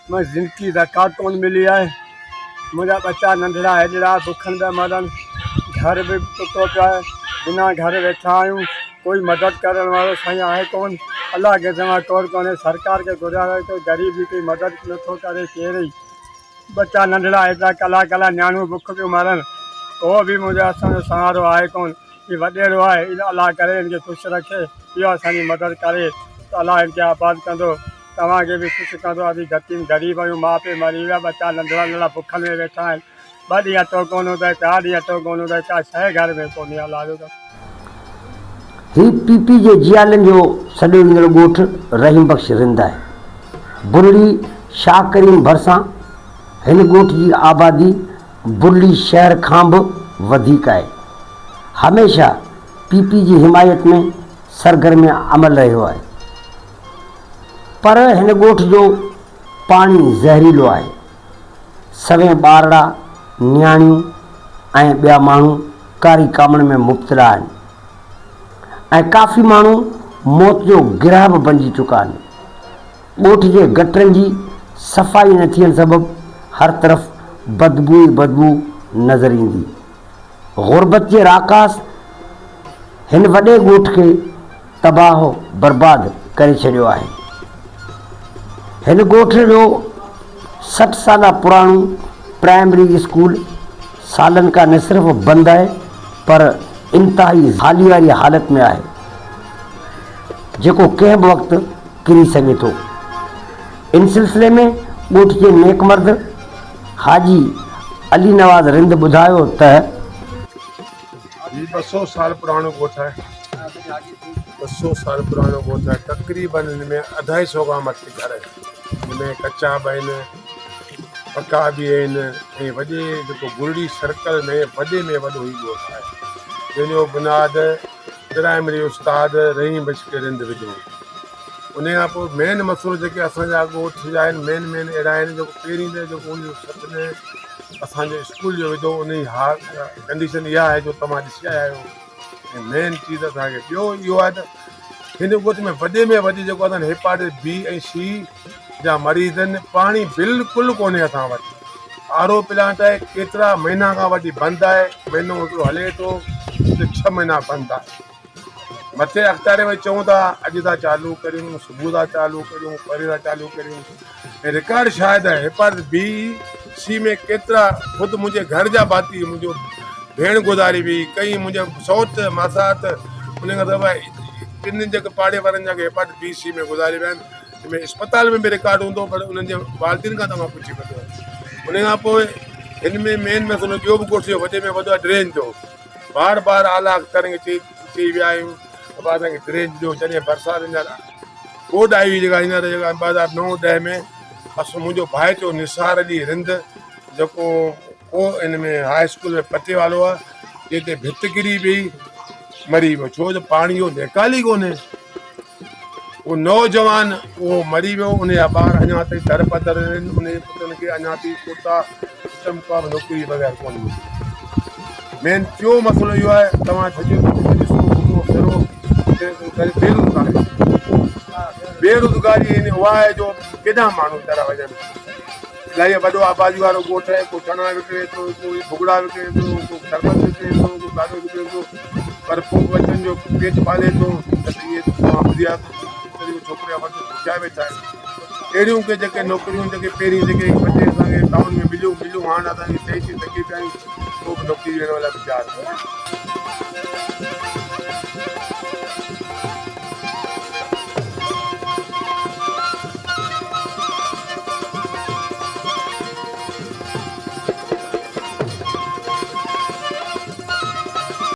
مان زندگي زڪوات ڪونه ملي آهي. منهنجا ٻچا ننڍڙا هيڏڙا بکن پيا مرن. گهر به ٽٽو پيو آهي. بنا گهر ويٺا آهيون. ڪوئي مدد ڪرڻ وارو سائين آهي ڪونه. الله کي سوا ڪور ڪونهي. سرڪار کي گذارش آهي ته غريب جي ڪوئي مدد نٿو ڪري ڪير ئي. ٻچا ننڍڙا هيڏڙا ڪلا ڪلا نياڻيون بک پيون مرن. ڪو به منهنجو اسان جو سهارو آهي ڪونه. هي وڏيرو آهي الله ڪري هن کي خوش رکي. اهو اسان جي مدد ڪري ته الله هن کي آباد ڪندو. توهان کي به خوش ڪندو. اسين يتيم غريب آهيون، ماء پيء مري ويا، ٻچا ننڍڙا ننڍڙا بکن ۾ ويٺا آهن. ٻه ڏينهن اٽو ڪونه هوندو آهي، چار ڏينهن اٽو ڪونه هوندو آهي، ڪا شيء گهر ۾ ڪونهي. الله جو قسم. هي پي پي جي جيالن جو سڏيو ويندڙ ڳوٺ رحيم بخش رند آهي. برڙي شاهه ڪريم ڀرسان هن ڳوٺ جي آبادي برڙي شهر کان به وڌيڪ آهي. هميشه پي پي جي حمايت ۾ سرگرم عمل رهيو آهي. پر هن ڳوٺ جو پاڻي زهريلو آهي. سوين ٻارڙا، نياڻيون ۽ ٻيا ماڻهو ڪاري ڪامڻ ۾ مبتلا آهن ۽ ڪافي ماڻهو موت جو گرهه به بنجي چڪا آهن. ڳوٺ جي گٽرن جي صفائي نه ٿيڻ سبب هر طرف بدبو ئي بدبو نظر ايندي. غربت جي راڪاس هن وڏي ڳوٺ کي تباهه برباد ڪري ڇڏيو آهي. هن ڳوٺ جو 60 سالا پراڻو پرائمري اسڪول سالن کان نه صرف بند آهي پر انتهائي حالي واري حالت ۾ آهي جيڪو ڪنهن به وقت ڪري سگهي ٿو. ان سلسلي ۾ ڳوٺ جي نيڪ مرد حاجي علي نواز رند ٻڌايو ته. هي 200 سال پراڻو ڳوٺ آهي. 200 سال پراڻو ڳوٺ آهي. تقريبن هن ۾ اڍائي سئو کان مٿي گهر آهن. هن ۾ ڪچا به آهن، پڪا به آهن ۽ وڏي جيڪو گرڙي سرڪل ۾ وڏي ۾ وڏو هي ڳوٺ آهي. جنهن جو بنياد پرائمري استاد رحيم بخش رند وڌو. انهي کان پوء مين مسئلو جيڪي اسان جا ڳوٺ جا آهن مين مين اهڙا آهن جيڪو پهرين ته جيڪو 1960 ۾ اسان جو اسڪول جو وڌو انهي ها ڪنڊيشن اها آهي جو توهان ڏسي آيا آهيو ۽ مين چيز اسان کي ٻيو اهو آهي ته هن ڳوٺ ۾ وڏي ۾ وڏي جيڪو اسان هيپاٽس بي ۽ سي جا مريض آهن پاڻي بلڪل ڪونهي اسان وٽ آر او پلانٽ آهي ڪيترا مهينا کان وٺي بند آهي مهينو هڪڙو هلي ٿو ته 6 مهينا بند آهي مٿي اختياري ۾ چئون ٿا اڄ ٿا چالو ڪريون صبح ٿا چالو ڪريون پري ٿا چالو ڪريون ۽ رڪارڊ شاهد آهي هيپاٽس بي سي ۾ ڪيترا خود منهنجي گهر جا ڀاتي منهنجو ڀيڻ گذاري وئي ڪئي منهنجا سوٽ ماسات ان کان سواء ٽن جيڪي پاڙي وارن جا هيپاٽس بي سي ۾ گذاري ويا آهن ان ۾ اسپتال ۾ به رڪارڊ هوندو پر انهن جي والدين کان توهان پڇي وٺو ان کان پوء هن ۾ مين مسئلو ٻيو به ڳوٺ جو وڏي ۾ وڏو آهي ڊرين جو بار بار اعليٰ اختيارين کي چئي چئي ويا آهيون ته ڀاء اسان کي ڊرين ڏيو جڏهن برسات هينئر ٻوڏ آئي هئي جيڪا هينئر جيڪا 2009 10 ۾ اسو منهنجو ڀائٽيو نثار علي رند جيڪو ڪو ان ۾ هاء اسڪول ۾ پٽيوالو آهي جتي ڀت ڪري پئي مري ويو ڇو جو پاڻي جو نيڪال ئي ڪونهي اهو نوجوان اهو مري ويو ان جا ٻار اڃا تائين در بدر آهن ان جي پٽن کي اڃا تائين ڪوٽا سسٽم ڪا به نوڪري وغيره ڪونه ملي مين ٽيون مسئلو اهو آهي توهان سڄو ڏسو گهمو ڦرو بيروزگاري بيروزگاري اها آهي جو ڪيڏانهن ماڻهو ويچارا وڃن الاهي وڏو آبادي وارو ڳوٺ آهي ڪو چڻا وڪڻي ٿو ڪو ڀڳڙا وڪڻي ٿو ڪو شربت وڪڻي ٿو ڪو گاڏو وڪڻي ٿو پر پوء به ٻچن جو پيٽ پالي ٿو نه ته اهي توهان ٻڌي آيا ته ڇوڪرا وڏ بکيا ويٺا آهن اهڙيون ڪي جيڪي نوڪريون جيڪي پهرين جيڪي ٻه ٽي اسان کي ٽائون ۾ مليون مليون هاڻ اسان کي چئي چئي ٿڪي پيا آهيون ڪو به نوڪري ڏيڻ لاء به تيار ڪونهي.